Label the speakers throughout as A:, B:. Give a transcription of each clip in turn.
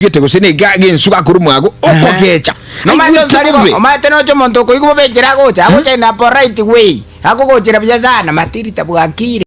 A: Gete gose nega gensu gakorwa mwago okogecha.
B: Nomanyete
A: Aigwete
B: onsarigo,
A: bobe.
B: omanyete noche omonto okoigwa bobe enchera agocha, agocha in a polite way, akogochera buya sana, matirita bwakire,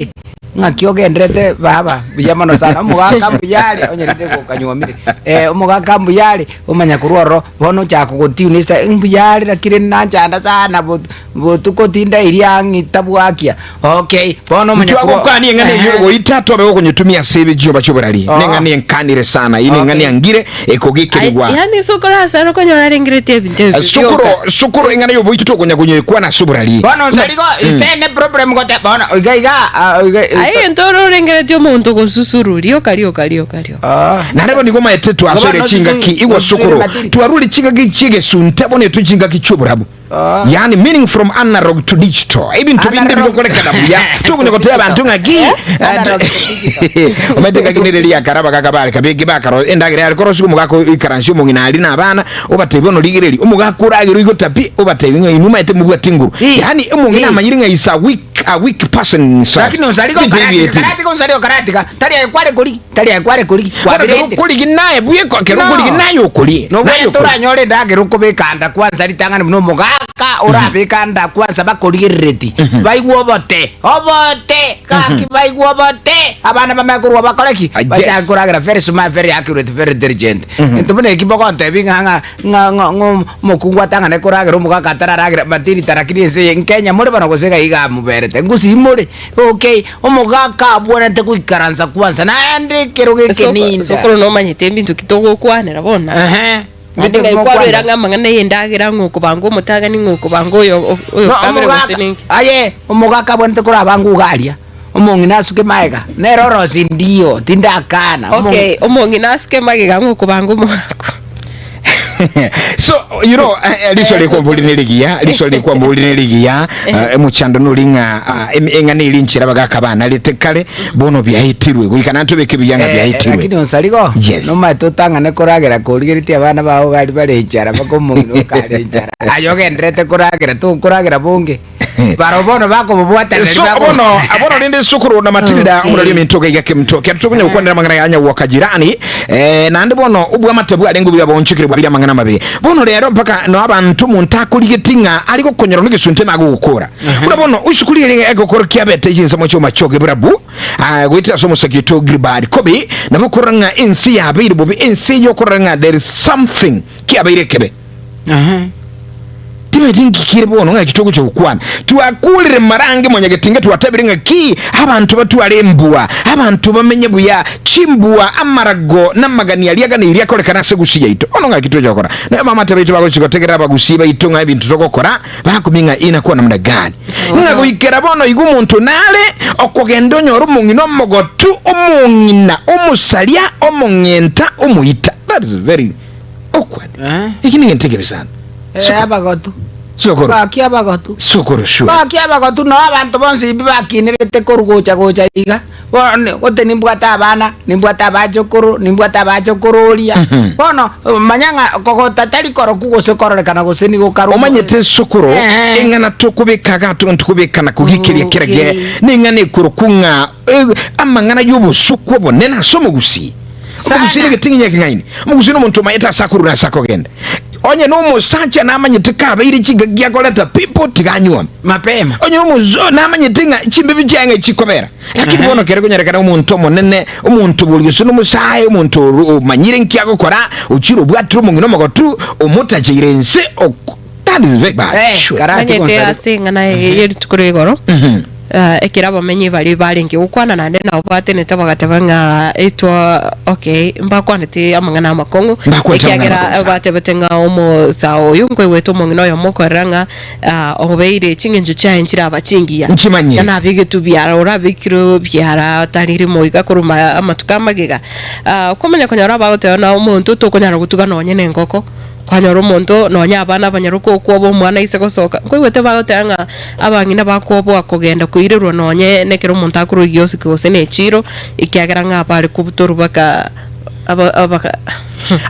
B: ng'aki ogenderete baba, buya mono sana, omogaka mbuya are, onye rende gokanyuomire, eh, omogaka mbuya are, omanya korwa ororo, bono ochaka kogotune ase mbuya are lakini nanchanda sana bo- botuko tindairi ang'e tabwakia. Okay, bono omanya korwa
A: Ntwagokwania eng'ana eyio
B: Ehe.
A: goita tobe gokonyetumia ase ebichioba chi'oborari.
B: Oh.
A: Neng'ana enkanire sana, eyio neng'ana
B: Okay.
A: yangire ekogekerigwa.
C: Yaani sokoro ase aro okonyora arengeretie ebinto ebi
A: Sokoro,
C: bioka.
A: sokoro eng'ana y'oboiti tokonya konyekwana ase oborari.
B: Bono nsarigo, is there any problem gote bono iga iga ah, iga
C: Aye egento ore orengeretie omonto gosusuru rioka rioka rioka rioka.
B: Ah.
A: Naende bono nigo omanyete twasoire
B: Bono
A: chingaki
B: nosusu-
A: igwa
B: nosusure
A: sokoro
B: matiri.
A: twarure chingaki chi'egesunte bono etwe chingaki chi'oborabu. Yaani meaning from analog to digital. Ebinto binde
B: Analog.
A: bigokorekana buya. Tokonya gotebia abanto ng'aki.
B: Analog to digital.
A: Omanyete ng'aki nere riakare abagaka bare kabeke bakaro endagera yare korosiwa omogaka oikaransie omong'ina aria na abana obatebie bono rigereria omogaka oragere oigota pi obatebie ng'a inwe omanyete mobwate nguru.
B: Eh.
A: Yaani omong'ina
B: Eh.
A: amanyire ng'a is a weak a weak person inside.
B: Lakini onsarigo
A: Ebinto ebi
B: karatiga
A: bietire.
B: karatiga onsarigo karatiga tari aye kware korigi tari aye kware korigi
A: Bono kero
B: kwabirete
A: okorigi naye bweka kero
B: No.
A: okorigi naye okorie. Naye
B: Nobwenerete
A: okorie.
B: oranyore endagera okobeka nda kwansa ritang'ani buna omogaka orabeka nda kwansa bakorigerereti baigwe obote obote gaki baigwe obote abana bamanye korwa bakore ki
A: Ah, yes.
B: bachake koragera very smart very accurate very intelligent into buna eki bogontebi ng'a ng'a ng'a ng'a ng'a omokungu atang'ane koragera omogaka atararagera matirita lakini ense eye nkenya more bono gose iga iga moberete ngusii more Okay, omogaka abwenerete goikaransa kwansa naende ekero gekeninda.
C: Sokoro nomanyete ebinto ki togokwanera bono.
B: Ehe.
C: Naende
B: Mbinto
C: ng'ai
B: ki
C: kwarwera
B: mokwanera?
C: ng'a amang'ana y'endagera ng'a okobanga omotang'ani ng'a okobanga oyo oyo
B: No,
C: kabere gose
B: omogaka
C: ninki.
B: aye omogaka abwenerete korabanga iga aria, omong'ina asuke magega, nere orosie ndio, tindakana.
C: Okay, omong'ina asuke magega ng'a okobanga omogaka.
A: So you know eh, eh, riso rikwambori ne rigiya riso rikwambori ne rigiya eh, omochando nori ng'a ah, em- eng'ana eri nchera bagaka banarete kare bono biaitirwe goika naende tobeke buya ng'a biaitirwe
B: Lakini onsarigo
A: Yes.
B: nomanyete otang'ane koragera korigeretie abana bao iga aria bare enchara mpaka omong'ina okare enchara aye ogendererete koragera tokoragera bonge Barabwo bono bakobobwatanera
A: So
B: bako-
A: bono bono rende sukuru na Matilda
C: Okay.
A: omorori ominto gaiga keminto kero tokonya gokwanera amang'ana ya nyagwoka jirani eh, naende bono obwamate bwarenge obuya boonchokire bwabire amang'ana amabe bono rero mpaka no abanto omonto akorigeti ng'a ari gokonyora negesunte nagogokora buna bono isukuri ere egokoro kiabete chinsemo chiomachoge burabu ah, goetera ase omosaki oito Gilbert Kobe nabo okorora ng'a ense yabeire bobe ense eye okorora ng'a there is something kiabeire ekebe
B: Aha.
A: Timanyeti nki kere bono ng'aki togocha gokwana. Twakurire marange mwanyagetinga twatebire ng'aki abanto batware embua, abanto bamenye buya, chimbua, amarago na amagani aria aganeirie akorekane ase egusii yaito. Bono ng'aki togocha gokora? Naye abamate baito bagochi gotegerera abagusii baito ng'a ebinto togokora, bakumia ng'a inakwana namna gani. Ng'a goikera bono iga omonto nare okogenda onyore omong'ina omogotu, omong'ina, omosaria, omong'enta, omoita. That is very awkward.
B: Eh.
A: Eki negento ekebe sana.
B: Eh, abagotu
A: Sokoro.
B: Baki abagotu
A: Sokoro sure.
B: Baki abagotu noo abanto bonsi ibi bakinerete korwa gocha gocha iga bono gote nimbwate abana nimbwate abachokoro nimbwate abachokororia
A: Mhm.
B: bono manya ng'a kogota tari koroku gose kororekana gose nigo kare
A: Omanyete sokoro
B: Ehe.
A: eng'ana tokobeka iga ntokobeka na kogikeria kera ge
B: Okay.
A: neng'ana ekoroku ng'a eh, amang'ana y'obosuku obonene ase omogusii. Omogusii
B: Sana.
A: negeting'inyi ekeng'aini. Omogusii nomonto omanyete ase akorwa na ase akogenda. Onye nomosacha namanyete kabeire chingaki akoreta people tiga anyuome.
B: Mapema.
A: Onye nomozo namanyete ng'a chimbibi chiaye ng'a chikobera. Lakini bono kere konyarekana omonto omonene, omonto bori gose nomosae, omonto oro omanyire nki agokora, ochire obwatire omong'ina omogotu, omotacheire inse, ok that is very bad.
B: Eh,
A: Sure.
B: karati
C: Manyete
B: gonsari.
C: ase eng'ana eye ye rituko ria igoro,
A: Mhm.
C: eh, ekero abamenyi baria barenge gokwana naende nabo batenete bagateba ng'a etwa okay mbakwanete amang'ana amakong'u
A: Mbakwanete amang'ana
C: ekiagera
A: amakong'u sana.
C: batebete ng'a omosae oyo nkoigwete omong'ina oyomo okorera ng'a ah, obeire ching'encho chiaye nchiraba chingiya
A: Nchimanyire.
C: Ng'a nabegetwe biara orabekirwe biara atarire moika korwa ma- amatuko amagega Ah, okomanya konyora bagoteba na omonto tokonyara gotuga nonye na engoko Kwanyora omonto nonya abana abanyaroka okwoba omwana aise gosoka, nkoigwete bagoteba ng'a abang'ina bakwoboa kogenda koirerwa nonye nekero omonto akorwa egiosiki gose ne echiiro, ekiagera ng'a bare kobutorwa baka Aba abaka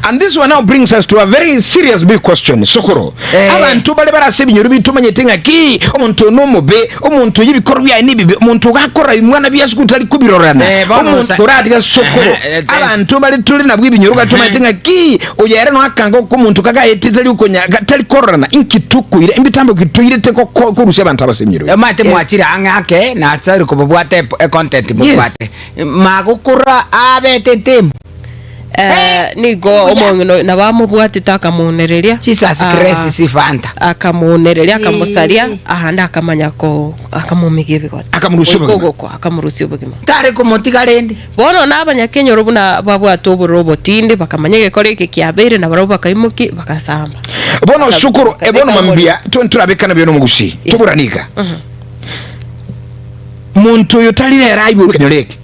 A: And this one now brings us to a very serious big question. Sokoro.
B: Eh.
A: Abanto bare barase ebinyoro bitu omanyete ng'a ki omonto ono omobe, omonto oyo ebikorwa biaye nebibe, omonto ogakora mwana bia sukuru tari kobirorana.
B: Eh, bono
A: Omonto
B: sa-
A: oratiga sokoro.
B: Eh, eh,
A: Abanto bare tore nabwo ebinyoro gati omanyete ng'a ki oyo ere noakanga oko omonto kagaete tari okonya ga- tari kororana inki tokoira ebitambo ki toirete goko- korusia abanto abase ebinyoro bitu.
B: Omanyete mwachire ang'e ake nasari kobobwate econtent mobwate. Magokora abete etemu.
C: Eh, nigo omong'ina oyo nabo amobwatete akamonereria.
B: Jesus
C: Ah,
B: Christ si Fanta.
C: akamonereria akamosaria ahande akamanya ko akamomigia ebigote.
A: Akamorusia
C: Goika
A: obogima.
C: ogokwa akamorusia obogima.
B: Tare komotiga rende.
C: Bono na abanyakenyoro buna babwate obororo obotindi bakamanya egekora eke kiabeire na barabwo bakaimokia bagasamba.
A: Bono
C: Baka-
A: sokoro eh,
C: bakabeka
A: bono
C: omorero.
A: mambia twenturabekana buya nomogusi.
C: Yes.
A: Toborane iga. Monto oyo tari nere aiborwe ekenyoro eke,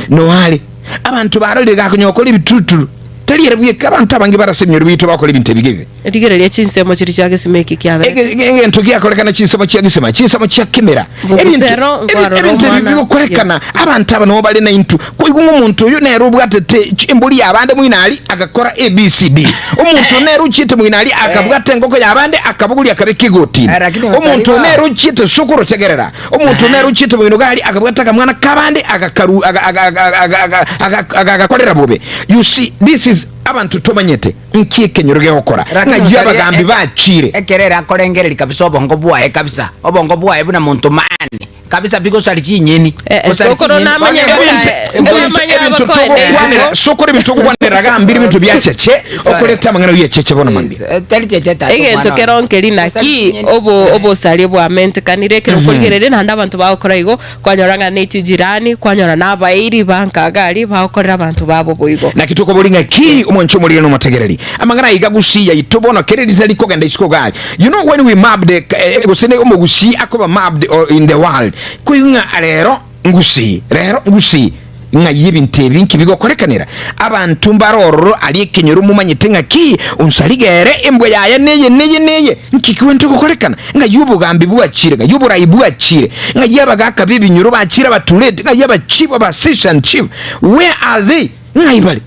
A: noare. Abanto barorire gakonya gokora ebituruturu, tari ere bweka, abanto abange bare ase ebinyoro biaito bagokora ebinto ebi ebibe.
C: Rigereria chinsemo chiria chia gesima eki kiaberete.
A: Egento giakorekana chinsemo chia gesima, chinsemo chia kemera, ebinto
C: Bogusero nkwarora
A: ebinto ebi
C: omwana
A: bigokorekana, abanto aba nabo bare naintwe. Koigwa ng'a omonto oyo nere obwatete embori y'abande moino aria, agakora ABCD. Omonto nere ochiete moino aria, akabwata engoko y'abande, akabogoria akabeka egotini.
B: Eh, lakini
A: Omonto
B: osarigo.
A: nere ochiete sokoro tegerera. Omonto nere ochiete boino gari akabwata akamwana k'abande agakaru aga- aga- aga- aga- aga- aga- aga- agakorera bobe. You see, this is abanto tomanyete nki ekenyoro gegokora
B: Lakini
A: ng'ayio
B: osaria,
A: abagambi bachire.
B: Ekero ere akorengereria kabisa obongo bwaye kabisa, obongo bwaye buna monto maani kabisa pi gosari chinyeni.
C: Eh, eh,
B: Gosari
C: sokoro
B: chinyeni.
C: namanya
B: Bono
C: baka-
A: Ebinto-
C: eh,
A: ebinto-
C: namanya
A: ebinto
C: abakoenda
A: togokwanera
C: isiko.
A: sokora ebinto togokwanera gambire ebinto bia cheche okoreta amang'ana ya cheche bono mambia.
B: Eh, tari cheche tata
C: Egento
B: omwana
C: kero
B: one.
C: nkeri
B: Gosari
C: naki
B: chinyeni.
C: obo obosaria bwamentekanire ekero okorigereria naende abanto bagokora igo kwanyora ng'a ne chijirani kwanyora na abairi banka iga aria bagokorera abanto babo boigo.
A: Naki tokobori ng'a ki omwancho omoriri na omotegereri amang'ana aiga gusii yaito bono kere ritari kogenda isiko gari you know when we mapped eh, gose ne omogusii akoba mapped or in the world koigwa ng'a rero ngusii rero ngusii ng'ai ebinto ebi nki bigokorekanera abanto mbare ororo aria ekenyoro momanyete ng'a ki onsariga ere embwa yaye neye neye neye nki kigwente gokorekana ng'ai obogambi bwachire ng'ai oborai bwachire ng'ai abagaka b'ebinyoro bachire abatureti ng'ai abachief aba assistant chief where are they ng'ai bare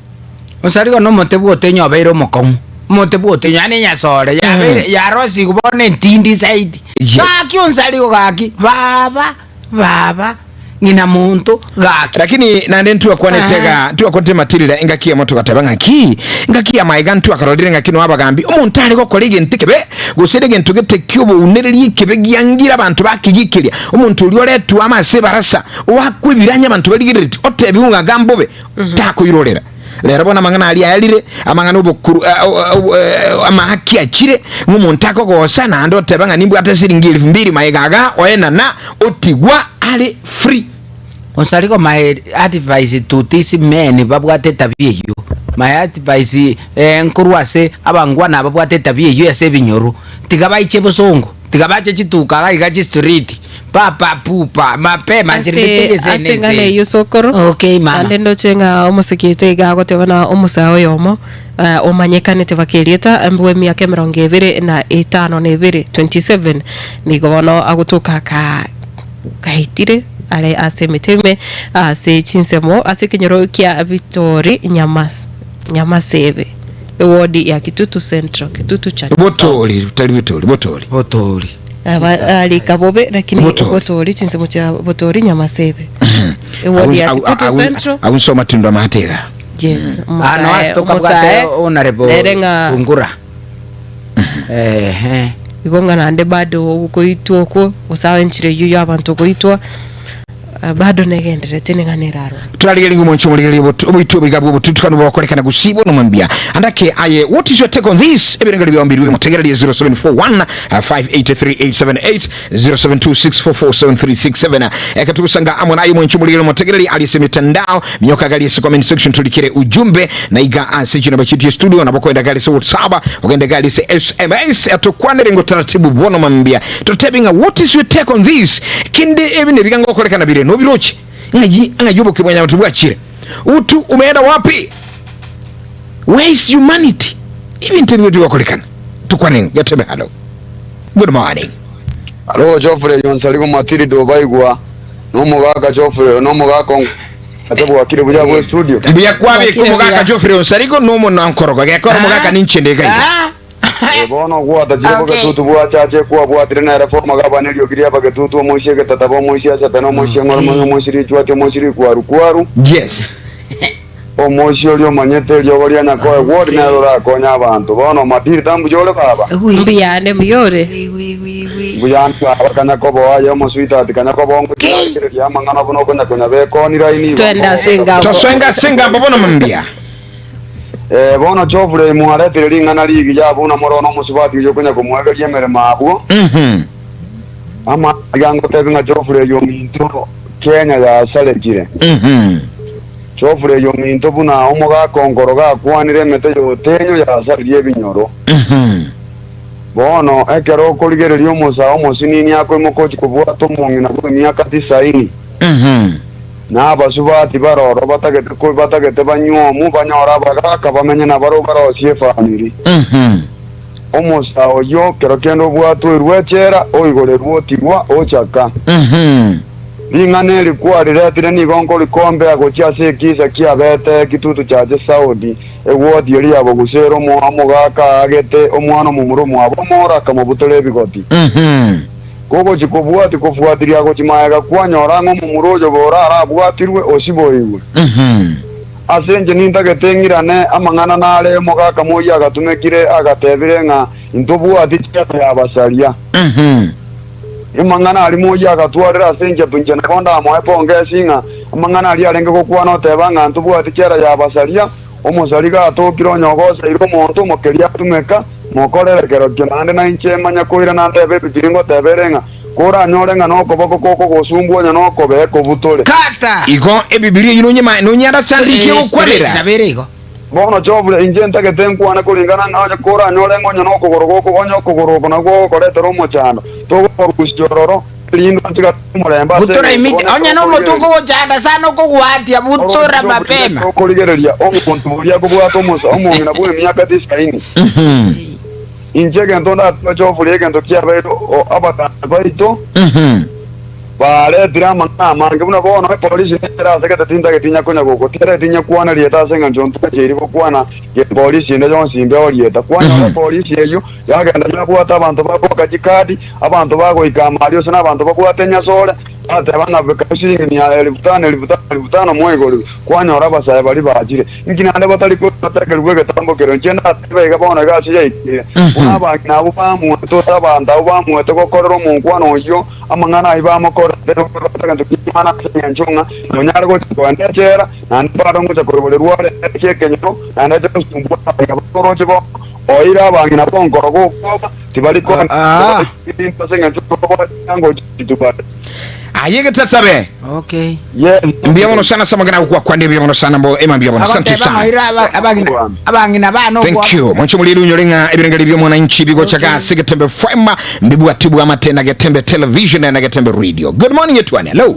B: Osarigo nomote bw'otenyo obeire omokong'u, omote bw'otenyo, yaani enyasore yabeire yarosigwe bono entindi zaidi.
A: Yes.
B: Gaki onsarigo gaki, baba, baba, ng'ina monto, gaki.
A: Lakini naende ntwakwanete iga, ntwakwanete matirira engaki eyemo togateba ng'aki, engaki y'amaiga ntwakarorire ng'aki noa abagambi, omonto are gokora egento ekebe, gose ere egento gete ki'obounereria ekebe giangire abanto bakegiikeria, omonto oria oretwe amo ase ebarasa, oakwe ebiranya abanto barigereretie, otebigwe ng'a iga mbobe, takoirorera. Rero bono amang'ana aria ayarire, amang'ana obokuru amaaki achire, ng'a omonto akogosa naende oteba ng'a nimbwate siringi elfu mbili magega iga, oenana, otigwa are free.
B: Osarigo my advice to these men babwate etabia eyio, my advice nkorwa ase abangwana babwate etabia eyio ase ebinyoro, tiga baiche bosongo, tiga bache chituka iga iga chistreet, papa pupa mapema
C: Ase
B: nchire
C: ase eng'ana eyio sokoro
B: Okay, mama.
C: naende ndoche ng'a omosike oito iga agoteba na omosae oyomo eh, omanyekanete baka erieta bwa emiaka emerongo ebere na etano na ebere 27 nigo bono agotoka aka gaitire are ase emete ime ase chinsemo ase ekenyoro kia Bitori Nyamas Nyamasebe ewodi ya Kitutu Central Kitutu Church South.
A: Botori, tari bitori, botori.
B: Botori.
C: Aba arika bobe lakini
A: Botori.
C: botori chinsemo chia botori Nyamasebe ewodi ya Kitutu Central
A: Agwo nse omatindo amate iga.
C: yes
B: Ano
C: omosae
B: ase tokabwate
C: omosae
B: honorable
C: nere ng'a
B: Sungura. Ehe.
C: igo ng'a naende bado ogoitwa okwo gose enchera eywo ya abanto goitwa ah, bado negendererete niga nerarwa.
A: Turarigereria omonche omorigereria obotu- oboitwa oboiga bwa obotutukanu bogokorekana gusii bono mambia andake aye what is your take on this ebirengero biombirwe motegererie 0741 583878 0726447367 eka tugusanga amo naye omonche omorigereria omotegereria ari ase mitandao minyoka gari ase comment section turikire ujumbe na iga ase chinamba chitu ya studio nabo koenda gari ase whatsapp ogende gari ase sms atokwanere ngo taratibu bono mambia totebe ng'a what is your take on this kende ebi nebiga ngokorekana bire nobiroche Ng'ai ng'ai oboke bwa nyabanto bwachire? Utu umeenda wapi? Where is humanity? Ebinto ebio bigokorekana. Tukwane getebe hello. Good morning.
D: Alo Geoffrey Yonsarigo Matilda Obaigwa, na omogaka Geoffrey, na omogaka. Ase bwakire buya bwe studio.
A: Mbuya kwabeka
C: Bwakire
A: omogaka
C: buya.
A: Geoffrey Onsarigo na omonankorogo gekora omogaka ninche nde iga iga.
D: Eh, bono gwatachire bogetutu bwachache kwabwatire nere former gavana eriogi ria bagetutu omoisia egetataba omoisia esepene omoisia eng'oromoi omoisia richwati omoisia rikwaru kwaru
A: Yes.
D: omoisia oria omanyete eriogo ria nyakoe ward nere orakonye abanto bono Matiri tambuya ore baba
C: Mbuyande mbuya ore.
D: mbuya ande baba kanya koboa aye omosweetheart kanya koboa ngochiarekereria amang'ana buna okonya konyabeka online igo
C: Twende ase engambo.
A: Tosoenga ase engambo bono mambia.
D: Eh, bono Geoffrey mwaretire ring'ana rigiya abwo buna more nomosubati oyio okonya komoegeria emeremo abwo.
A: Mhm.
D: Ama iga ngotebi ng'a Geoffrey ominto Kenya yasarekire.
A: Mhm.
D: Geoffrey ominto buna omogaka onkoro gakwanire emete y'otenyo yasarerie ebinyoro.
A: Mhm.
D: Bono ekero okorigereria omosae omosinini akoimoka ochia kobwata omong'ina bw'emiaka tisaini.
A: Mhm.
D: Na abasubati baroro batagete ko batagete banywomu banyore abagaaka bamenye nabarobwo barosie efamiri. Omosa oyio kero kende obwatwe echela, oigorerwe otigwa, ochaka. Ring'ana eri kwariretire nigo nkorikombea gochia ase ekiisa kiabete ekitutu chache Saudi, egwoti eria ya bogusero omogaaka aagete omwana omomura omwabo omoro akamobutora ebigoti. Kogochia kobwatia kofuatiria gochia magega kwanyora ng'a omomura oyo bore arabwatirwe osiboigwe. Ase inche nintagete ng'irane amang'ana nare omogaka moyio agatumekire agatebire ng'a intobwati chiato y'abasaria. Amang'ana aria moyio agatwarera ase inche inche nabo ndamoe pongesi ng'a amang'ana aria arenge gokwana oteba ng'a ntobwati chiara y'abasaria, Omosari gatokire onye ogoseire omonto, omokeria atumeka, mokorere kerokio. Naende nainche manya koirana ntebe Ebibilia ngoteba ere ng'a, Koranyore ng'a nokoboko kokogosumbwa onye nokobee kobutore.
B: Kata!
A: Igo Ebibilia eyio nonye nonye understand ki egokwanera.
B: Nabo ere igo.
D: Bono Geoffrey, inche ntagete nkwane koringana ng'a onye koranyore ng'a onye nokogoro goko onye okogoro oko nakwo gokoretera omochando, togokorusia ororo, erinde ontigare nomorembe ase
B: Butora
D: engencho
B: emiti,
D: bono
B: onye
D: ekero
B: nomotu
D: okorigereria
B: okogochanda sana okogwatia, butora mapema.
D: Okorigereria omonto oria akobwata omosa omong'ina bw'emiaka tisaini. Inche egento ndatebe Geoffrey egento kiabeire abagambi baito baretire amang'ana amange buna bono epolisi nere asegete tintageti nyakonya gogotiera tinyakwana rieta ase engencho ntwancheiri gokwana gepolisi ende yonsi imbe orieta kwanyora epolisi eyio Yagenda yabwata abanto bagoaka chikadi, abanto bagoika amari ase nabanto babwate enyasore, bateba ng'a beka eshilingi mia elifu tano, elifu tano, elifu tano moigorigwe. Kwanyora abasae baria bachire. Inki naende batari kobatekerigwa egetambo keria? Inche ndatebe iga bono iga ase yaikire, buna abang'ina abwo bamoete ase abanto abwo bamoete gokorera omonkwano oyio amang'ana ayio bamokorerete, nigo babwate egento ki'amang'ana ase engencho ng'a nonyare gocha kogenda echela, naende bado ngocha koiborerwa ore ase ekenyoro, naende ache gosumbua abang'ina bakoroche bono. Oire abang'ina bonkoro gokwoba, tibari
B: Ah.
D: koenda ase engencho y'okoboria ngocha
A: Aye getatabe.
B: Okay.
D: Yes.
A: Mbuya mono sana samagana gokwa mbuya mono sana mbo ema mbuya mono asante
B: Agoteba
A: sana.
B: ng'oire aba- abang'ina abang'ina bane
A: Thank you. Mwancho muliri unyore ng'a ebirengeri bya mwananchi bigochaga ase Getembe FM mbibwati bwa amate na Getembe Television na Getembe Radio. Good morning etwane. Hello.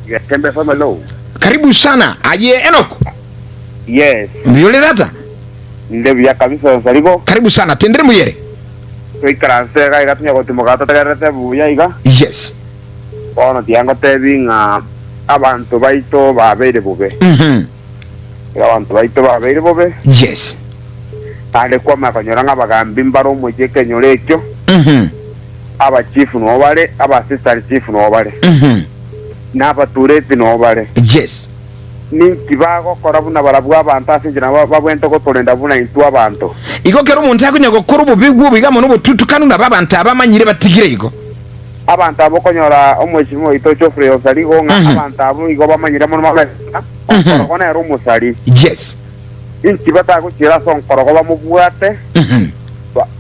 E: Getembe FM hello.
A: Karibu sana. Aye Enoch.
E: Yes.
A: Mbuya ore tata.
E: Inde buya kabisa Onsarigo.
A: Karibu sana tendere mbuyere.
E: Toikaranse iga iga tonya gotimoka totegererete buya iga.
A: Yes.
E: Bono tiga ngotebi ng'a abanto baito babeire bobe.
A: Mhm.
E: Iga abanto baito babeire bobe.
A: Yes.
E: Naende kwamanya konyora ng'a abagambi mbare omochie ekenyoro ekio,
A: Mhm.
E: abachifu noo bare, aba-assistant chief noo bare,
A: Mhm.
E: na abatureti noo bare.
A: Yes.
E: Ninki bagokora buna barabwo abanto ase enchera babwenerete gotorenda buna intwe abanto?
A: Igo kera omonto akonya gokora obobe bw'oboigo amo nobotutukanu, nabo abanto aba amanyire batigire igo.
E: Abanto abwo okonyora omochimi oito Geoffrey Osarigo ng'a abanto abwo igo bamanyire mono bamanyete ng'a onkorogo nere omosari.
A: Yes.
E: Inki batagochiera ase onkorogo bamobwate,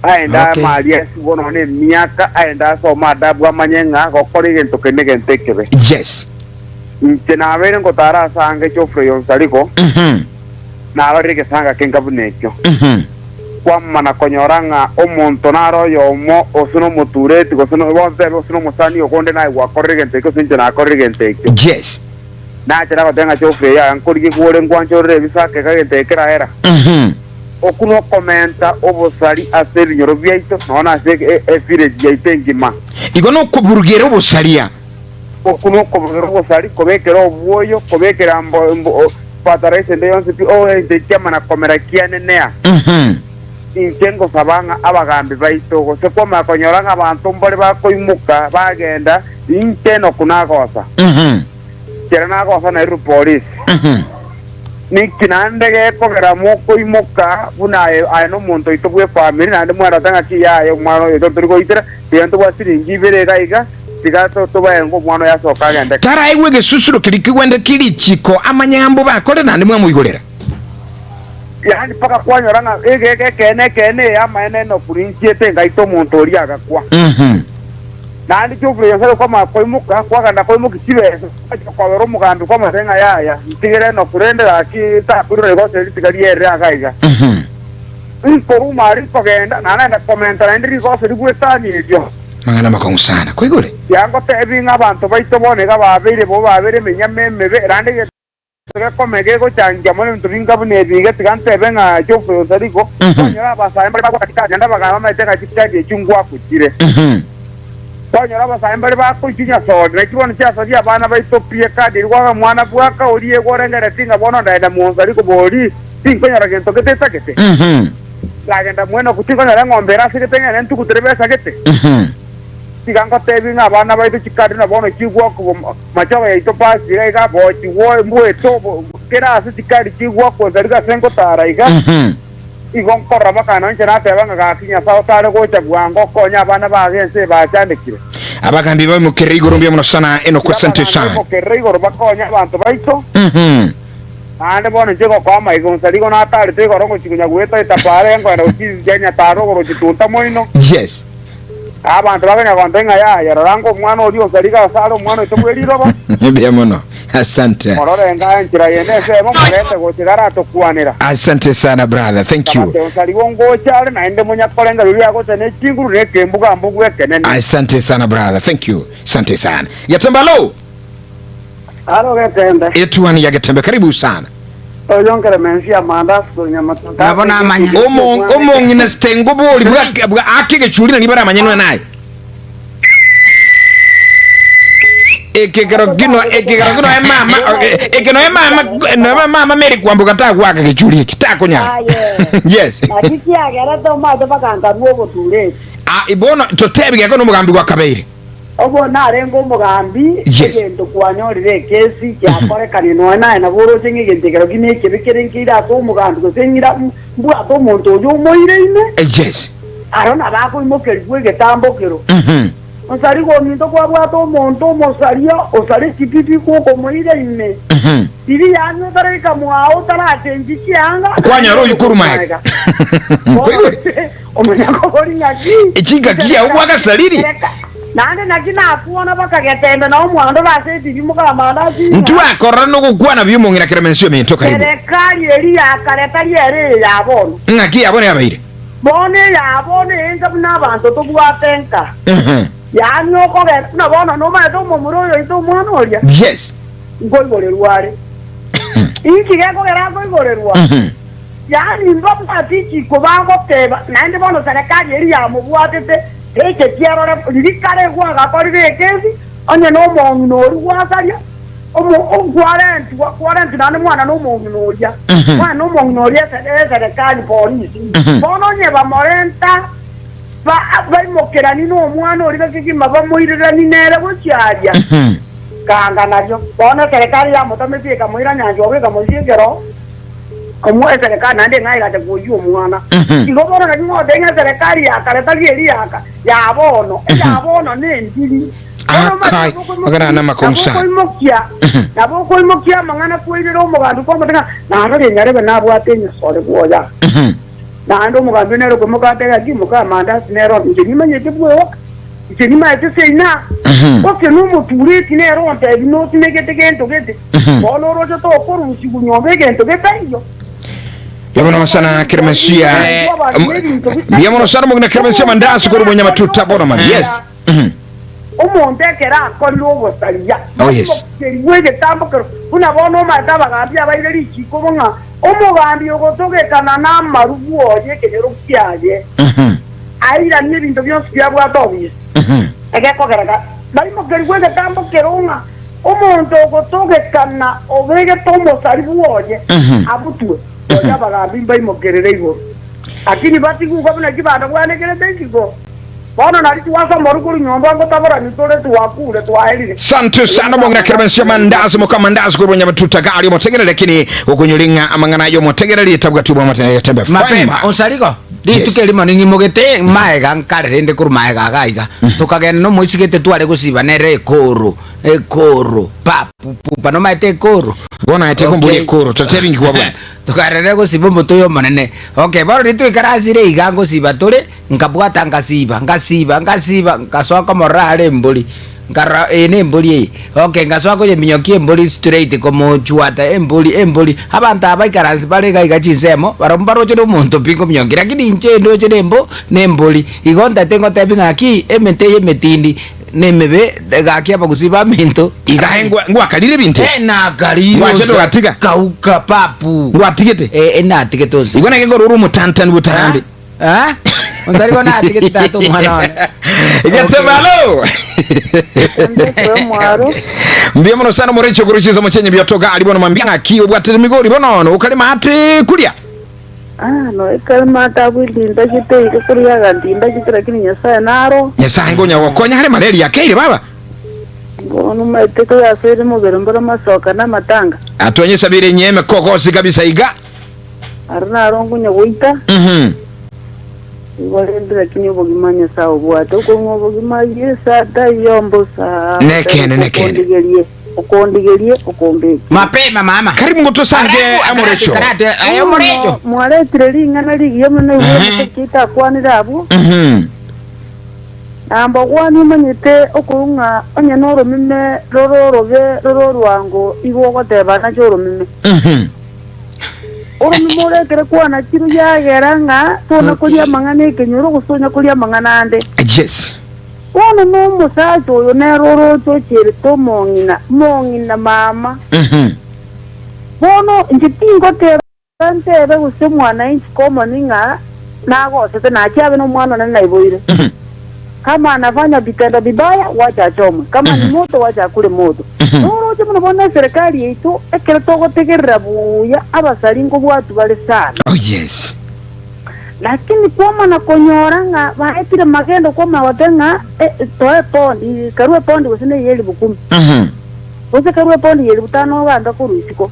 E: aende
B: Okay.
E: amaaria esibwo nonya emiaka, aende asome adabu amanye ng'a gokora egento kende negento ekebe.
A: Yes.
E: Inche nabeire ngotaara ase anga Geoffrey Onsarigo, narorire egesanga kenga buna ekio. Kwamana konyora ng'a omonto nare oyomo, gose nomotureti, gose no- bonsi tebe gose nomosani okonde naye gwakorire egento ekio, gose inche nakorire egento ekio.
A: Yes.
E: Nache nagoteba ng'a Geoffrey yaya nkorigie kwore nkwanchorere ebisaka iga egento eke kerahera. Okwo nokomenta obosari ase ebinyoro biaito, nonya ase e- e- evillage yaito engima.
A: Igo nokoburugera obosaria.
E: Okwo nokobogera obosari, kobekera obwoyo, kobekera mbo, mbo, o, fertilizer ende yonsi pi, ogento kiamana komera kianenea. Inche ngosaba ng'a abagambi baito, gose kwamanya konyora ng'a abanto mbare bakoimoka bagenda, inche nokwo nagosa. Kera nagosa nairwe polisi. Ninki naende gekogera mokoimoka buna aye, aye nomonto oito bw'efamiri, naende mwarete ng'aki yaye omwana oyo oito ntori goitera, tiga ntobwate siringi ibere iga iga, tiga tobae ng'a omwana oyo asoke agende.
A: Taraigwe egesusuro keria kegwende ki richiiko amanye ng'a mbobe akore, naende mwamoigorera.
E: Yaani mpaka kwanyora ng'a egeka ekeene ekeene eye amaene Enoku ninchiete ngaita omonto oria agakwa. Naende chiofure Nyasae kwamanya koimoka, kwagenda koimokia chibesa, gwachia kobera omogambi kwamotebia ng'a yaya, ntigere Enoku rende gaki takoirora igo ase ritiga ri'erere iga iga. Nkoruma aria nkogenda, na naende komenta naende rigoso rigwetanie erio.
A: Mang'ana amakong'u sana. Kwaigure?
E: Tiangotebi ng'a abanto baito bono iga babeire bobe babeire emenyama emebe, naende egento gekome gegochangia mono ebinto binga buna ebi iga, tiga ntebe ng'a Geoffrey Onsarigo, kwanyora abasae mbare bagwaka chikadi naende abagaka bamaete ng'a chikadi echio ngwakwa chire. Kwanyora abasae mbare bakoichwa nyasore, naki bono chiasaria abana baito pi ekadi eria gwaka mwana bwaka oria igo orengereretie ng'a bono ndaenda mw'Onsarigo bori, tinkonyora gento gete etagete. Ndagenda mwene okwo tinkonyora eng'ombe ere ase gete ng'ende ntugutere besa gete. Tiga ngoteebie ng'a abana baito chikadi na bono chigwakwa machogo yaito pasi iga iga, bochigwa mbweto kera ase chikadi chigwakwa nsarigo ase ngotara iga. Igo nkorora mpaka nonya inche nateba ng'a gaki Nyasae otare gocha bwango okonye abana baye ense eye bachandekire.
A: Abagambi baimokerere igoro mbuya mono sana Enock
E: Tiga
A: asante
E: abagambi
A: sana.
E: baimokerere igoro bakonye abanto baito. Naende bono inche ngokoa amaiga onsi aria igo natarete igoro ngochia konya goeta etafare enkoenda gochia nyataro igoro gochitunta moino.
A: Yes.
E: Abanto bakonya gontebia ng'a yaya, rora ng'a omwana oria onsi aria iga ase are omwana oito bwe riroba.
A: Mbuya mono. Asante.
E: Morore ng'a enchera yende ensemo, morete gocha iga aratokwanera.
A: Asante sana brother. Thank you.
E: Nkabatebia onsi aria igo ngocha are, naende monyakorenga riria agocha ne chinguru na ekembuga-mbugu ekenene.
A: Asante sana brother. Thank you. Asante sana. Getembe alo.
F: Aro Getembe.
A: Etuani ya Getembe karibu sana.
F: Oyo nkeremensi ya mandasi konya matuta.
B: Nabo namanya.
A: Omo omong'ina sitengo bori bwa bwa ake gechuri nari baramanye naye. Ekekero kino ekekero kino emama ekeno emama no mama Mary kwamboka tagwaka gechuri eki takonyara.
F: Aye.
A: Yes.
F: Naki kiagerete omwate bakankanwa obotureti.
A: Ah ibono totebi geko nomogambi gwa kabeire.
F: Obwo narenge omogambi,
A: Yes.
F: egento kwanyorire ekesi kiakorekanire nonya naye nabo oroche ng'a egento ekero ki nekebe kere nkeire ase omogambi gose ng'ira mbwate omonto oyio omoire ime,
A: Yes.
F: aro nabo akoimokerigwa egetambokero. Onsarigo ominto kwabwate omonto omosaria osare chibibi gwokomoira ime, riria yanywa otaraika mwao otarachenchi chianga,
A: Kwanyora oyio korwa magega. Koigure?
F: Omanya kobori ng'aki?
A: Chingaki chiao gwagasariri.
F: Naende naki nakuona bakagetembe na omwando ase ebibi mokamanda ase ing'ana.
A: Ntwakorora nogokwana buya omong'ina Clemency ominto karibu.
F: Serikali eria ya kare tari ere eye ya bono.
A: Ng'aki ya bono yabeire?
F: Bono eya bono enka buna abanto tobwate nka. Yaani okogenda buna bono nomanyete omomura oyo oito omwana oria?
A: Yes.
F: Nkoigorerwa are. Inki gekogera akoigorerwa? Yaani mbabwate ichiko bagoteba, naende bono serikali eria yamobwatete techeti erore riria kare gwagakorire ekesi, onye nomong'ina oria gwasaria, omo kwarentwa kwarentwa naende mwana nomong'ina oria, mwana nomong'ina oria ese eserekari polisi. Bono onye bamorenta ba baimokerani nomwana oria kegima bamoirerani nere gochia aria, kanga nario. Bono eserekari yamotameti ekamoira nyanchwa abwo ekamoisia ekero. Omoe eserekari naende ng'a egacha koyia omwana. Igo bono naki ngotebia ng'a eserekari ya kare tari eria ya ya bono, eya bono nendiri. Bono omanyete
A: Akai,
F: nabo okoimokia
A: magana ane amakong'u
F: nabo
A: sana.
F: okoimokia nabo okoimokia amang'ana kwairera omogambi kwamotebia ng'a narore nyarebe nabwate enyasore bwoya. Naende omogambi nere okoimoka atebe gaki moka amandasi nere one inche nimanyete bwoka, inche nimanyete seina, gose nomotureti nere ontebi nosimegete gento gete, bono oroche tokorusigwa nyomba egento getaiyo.
A: Mbuya mono sana Clemencia. Mbuya mono sana omogina Clemencia Mandasi korwa Bonyamatuta Bonoman. Yes.
F: Omonto ekero akorire obosaria,
A: Oh, yes.
F: aimokerigwe egetambokero, buna bono omanyete abagambi abaire richiiko bo ng'a omogambi ogotogekana namaru bwoye ekenyoro kiaye, airanie ebinto bionsi biabwate obisa. Egekogereka. Baimokerigwe egetambo keria ng'a omonto ogotogekana obegete omosari bwoye abutwe, nonya abagambi mbaimokerere igoro. Lakini batigwe igo buna chibando bwanekerete isiko. Bono nario twasoma orokoro nyomba ngotaborani tore twakure twaerire.
A: Santu sana omong'ina Keremensio Mandazi moka Mandazi korwa Nyabatuta gari omotegereri lakini okonyora ng'a amang'ana aye omotegereri etabwati obwamate Getembe
B: Mapema
A: FM.
B: osariko rituko
A: Yes.
B: erimo ning'imogete maega nkare rende korwa maega iga iga tokagenda nomoisigete tware gosiba nere ekoro ekoro pa pu pu pa nomaete ekoro
A: Bono aye tekomboria
B: Okay.
A: ekoro totebi inki kwabwate.
B: Tokarere gosiba omote oyo omonene okay bono riria twaikaransire iga ngosiba tore Nkabwata ngasiba, ngasiba, ngasiba, nkasoa komorora are embori, nkarora eye nembori eye. Okay, nkasoa koyeminyokia embori straight komochuata embori, embori. Abanto aba baikaransi bare iga iga chinsemo, barobwo mbaroche na omonto pi nkominyokia, lakini inche ndoche na embo na embori. Igo ntagete ngotebi ng'aki, emete eye emetindi na emebe, gaki abagusii baminto.
A: Iga aye ngwa- ngwakarire ebinto ebi?
B: Eh, nakarire
A: Ngwachete
B: onsi.
A: ogatiga?
B: Kauka papu.
A: Ngwatigete?
B: Eh, eh, natigete onsi.
A: Igo naki nkorora omotantani botambe.
B: Eh? Onsarigo natigete tata omwana one.
A: Getebe alo.
G: Mbekwe omwaro.
A: Mbuya mono sana moreche okoro chinsemo chenye biotoka ari bono mambia ng'aki obwatete migori bono okarema ate kuria.
G: Ah, no ekarema atabwindi ndagete iga kuriaga ndindagete lakini Nyasaye naro.
A: Nyasaye ngonya gokonya hare malaria akeire baba.
G: Bono maete koyasoire mobere mbora masoka na amatanga.
A: Atonyesabire nyeme kogosi kabisa iga.
G: Aro naro nkonya goita,
A: Mhm.
G: igo rende lakini obogima Nyasae obwate, okong'a obogima Yeso ataiyo mbosa.
A: Nekeene, nekeene.
G: Okondigerie, okondigerie, okombeke.
B: Mapema mama.
A: Karibu ngotosange
B: Alafu,
A: amorecho.
B: akarate, karate, aye omorecho.
G: Mwaretire ring'ana rigiya mono igoro omosacha oito akwanire abwo.
A: Mhm.
G: Namba gwane omanyete okorwa ng'a onye noromeme rore orobe rore orwango igo ogoteba nache oromeme.
A: Mhm.
G: Oromeme ore ekero kwanachirwe yagera ng'a tona koria amang'ana ekenyoro gose tonya koria amang'ana ande.
A: Yes.
G: Bono nomosacha oyo nere oroche ocherete omong'ina, mong'ina mama.
A: Mhm.
G: Bono inche tingoteba ntebe gose mwananchi common ng'a nagosete nachie abe nomwana one naiboire.
A: Mhm.
G: Kama anafanya vitendo vibaya wacha achomwe, kama ni moto wacha akure moto. Noroche buna bono eserekari yaito ekero togotegerera buya abasari nkobwatwa bare sana.
A: Oh yes.
G: Lakini kwamana konyora ng'a baetire magendo kwamana goteba ng'a eh, toe epondi, karue epondi gose neye elifu kumi, gose karue epondi ya elifu tano ogamba korwa isiko.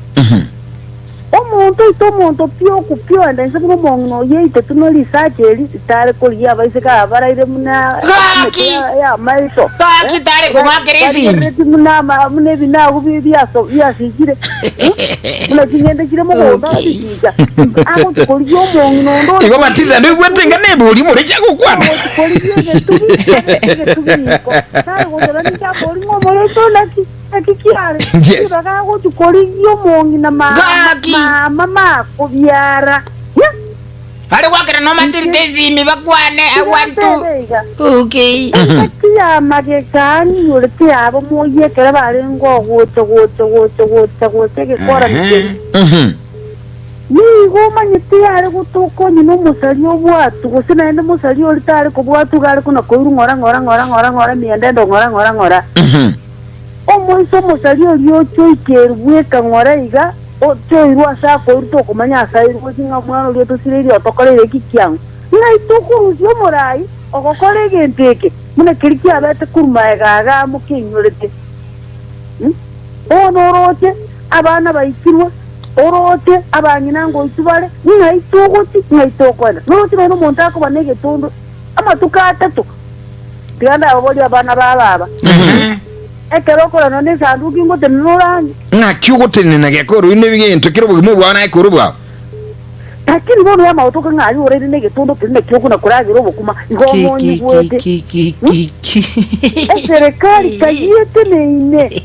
G: Omonto oito omonto pi okupia oenda inse buna omong'ina oyio oitetwe ne risacha eri ritare korigia abaiseke aba baraire buna
B: Gaki!
G: emete ya- y'amaiso.
B: Gaki tare kong'akera esimi.
G: Barigereretie buna ama- buna ebinagu bi- biaso- biasichire Eh? Buna ching'ende chire mogondo agachisicha. Agochi korigia omong'ina onde ore
A: Igo Matilda ndoigwete ng'a nebori moreche agokwana.
G: agochi korigia egetubi egetubi riko. Nare gosaba ninche ambori ng'a omorete o naki? Naki kiare
A: Yes.
G: ribaga agochia korigia omong'ina mama
B: Gaki!
G: mama makobiara. Ya!
B: Bare gwakera nomatirite esimi bakwane I want to.
G: Tigatebe iga.
B: Okay.
G: Engaki ya magega ang'iyorete yabo moyie ekero barenge ogocha gocha gocha gocha gocha egekora keria.
A: Mhm.
G: Nigo omanyete yare gotoka onye nomosaria obwatwe, gose naende mosaria oria tare kobwatwa iga are kona-koirwa ng'ora ng'ora ng'ora ng'ora ng'ora emiendendo ng'ora ng'ora ng'ora.
A: Mhm.
G: Omoisa omosaria oria ochoikerwe bweka ng'ora iga, ochoirwe ase akoirwa tokomanya ase airwe gose ng'a omwana oria otosireirie otokoreire eki kiang'u. Ng'ai tokorusia omorai ogokora egento eke buna keria kiabete korwa magega iga amo keinyorete? Bono orooche abana baikirwe, orooche abang'ina ngoitwa bare, ng'ai togochia, ng'ai tokoenda? Norooche nonya omonto akoba negetondo amatuko atato. Tiga ndababorie abana ba baba, ekero okorana nesanduki ngotenena orange?
A: Ng'aki ogotenena gekorwa ime egento kere obogima obwao naye korwa obwao?
G: Lakini bono yamagotoka ng'a aye oraire negetondo keria nakio okona koragera obokima, igo omonyigwete. Eserekari kayiete neine.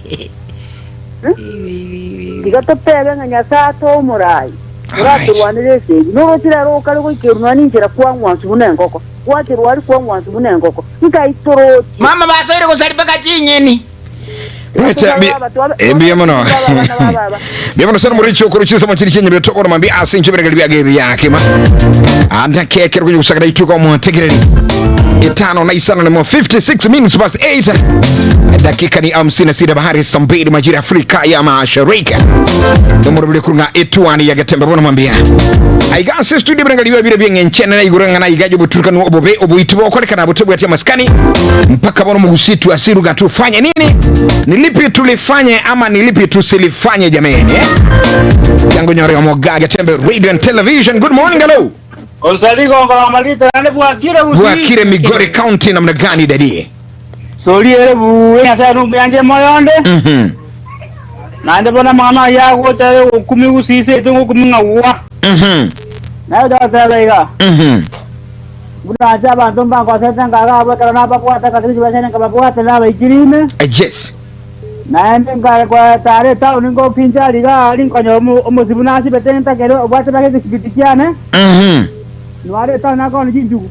G: Tiga totebe ng'a Nyasae atoe omorai oratorwanere esegi. Noroche rero okare goikerwa nonya ninchera kwang'wansu buna engoko. Gwacherwa aria kwang'wansu buna engoko. Nkai torochie.
B: Mama basoire gosari mpaka chinyeni.
A: Recha mbi eh, mbuya mono mbuya mono sana muricho okuruchisa mochiri chenye byotokoro mambi ase incho biragari byage byakima. Nake ekero konya gosakera ituko omotegereri itano na isano nemo 56 minutes past 8 dakika ni 56 bahari saa mbili majira ya Afrika ya Mashariki nomorobire kurunga etuani ya getembe bono mwambia aiganse studio birangaliwa bire byeng'enchene na igoro ng'ana igaje obuturukanu obobe oboiti bokorekana butebwatia maskani mpaka bono mugusitu asiruga tufanye nini ni lipi tulifanye ama ni lipi tusilifanye jameni eh? Yangu nyore omoga Getembe Radio and Television. Good morning, hello.
H: Osaliko ngora malita nane bwakire busi.
A: Bwakire Migori County namna gani dadi?
H: Sori ere buwe nyasaye numbe yanje moyonde. Naende bona mwana yago tare okumi gusise tungu kumi ng'awa. Nayo dotebe iga. Buna acha abantu mbankosete ngaga ekero nababwate katiri basene nkababwate nabaikirime.
A: Yes.
H: Naende nkakwetara etown ngokincha riga ari nkonyora omosibu nasibete ntakere obwate bake egesibiti kiane. Nware etown nakona chinchugu.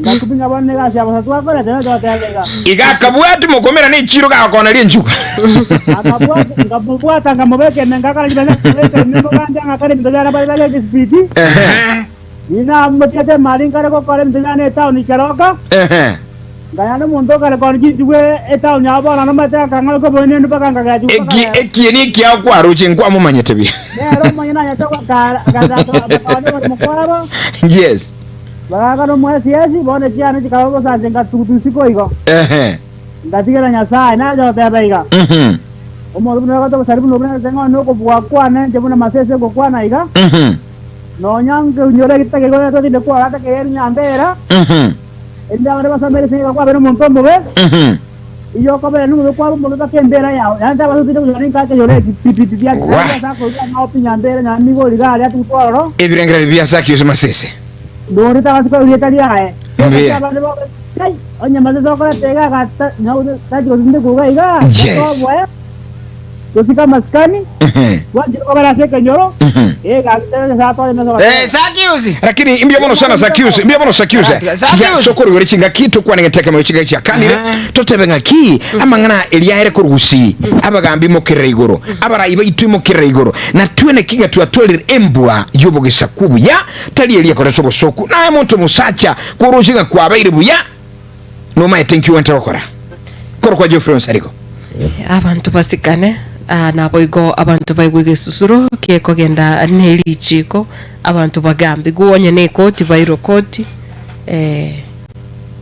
H: Ngakubinya bono egasi ya bosa twakorete nototebe iga.
A: Iga akabwati mokomera ne chiro gakona rie nchugu.
H: Akabwata nkamubwata nkamubeka ime ngakora chibesa nkabeka ime muganja ngakora ebinto biane bare bare egesibiti. Ninamotiete mali nkare gokora ebinto biane etown keroka. Nganyana omonto okare kona chinchugu etown yabo bono nomanyete akang'ana koboina mpaka nkagacha mpaka
A: Eki eki ni kia kwaruche nkwamumanyete bia.
H: Nero omonyene nanyete gokara akagacha bakaba bari mokwabo.
A: Yes.
H: Bagaka nomo SS bono chiane chikaba bosanche nkatugutusiko igo. Ngatigera Nyasaye nacha goteba iga. Omonto buna ogote obosari buna obuna ase ng'o nokobua kwane inche buna masese ngokwana iga. Nonya nkonyora egitaka igo totinde kwarata keyeri nyambera. Erinde abande basomere ase iga kwabera omonto omobe. Iyo okobera nomobe kwaba omobe mpaka embera yao. Yaani tabasa otinde konyora ninka akeyora eki pi pi pi bia
A: Wa.
H: asa akoigwa ng'a opi nyambera nyama nigo origa aria tigutwaroro.
A: Ebirengera bia Zacchaeus Masese.
H: Ndori tabasa korieta riaye.
A: Mbuya.
H: Abande bobe, kai, onye masese okorete iga agata, nyau tachi gotinde kuga iga, oboe. Gosika maskani, bwanchire kobera ase ekenyoro, gakitebe nyasaye atore mesa goteba.
B: Zacchaeus.
A: Lakini mbia mono sana Zacchaeus, mbia mono Zacchaeus.
B: Zacchaeus.
A: Tiga sokoro yore chinga kitu kwa ngeteka mo chinga chia kanire. Totebe ngaki amang'ana eliaere kurugusi abagambi mokirira igoro abarai baitu mokirira igoro na twene kinga twatolire embwa yobogesa kubuya tali elia koresha bosoku naye muntu musacha kurushinga kwabaire buya no my thank you wente okora koro kwa Geoffrey Onsarigo.
C: Abantu basikane nabo igo abantu baigwe egesusuro gekogenda nerichiko abantu bagambi guonye na ekoti bairwe koti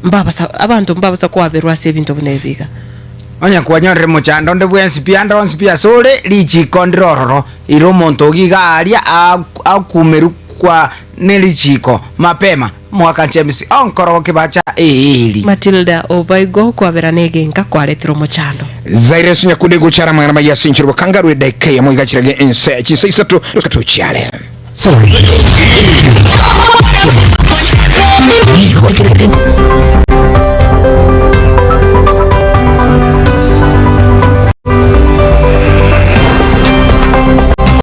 C: mbabasa abanto mbabasa kwaberwa ase ebinto buna ebiga.
B: Onye kwanyorire mochando onde bwensi pi ande onsi pi ase ore richiko ndire ororo ire omonto ogiga aria akumeru kwa nerichiko mapema mwaka James onkoro kibacha eeri.
C: Matilda obaigo kwabera negenka kwaretire omochando.
A: Zaire sunyakunde guchara mangana mayasinchirwa kangarwe dakika ya moiga chirage ense chisa isatu tuchiale.
I: Sorry.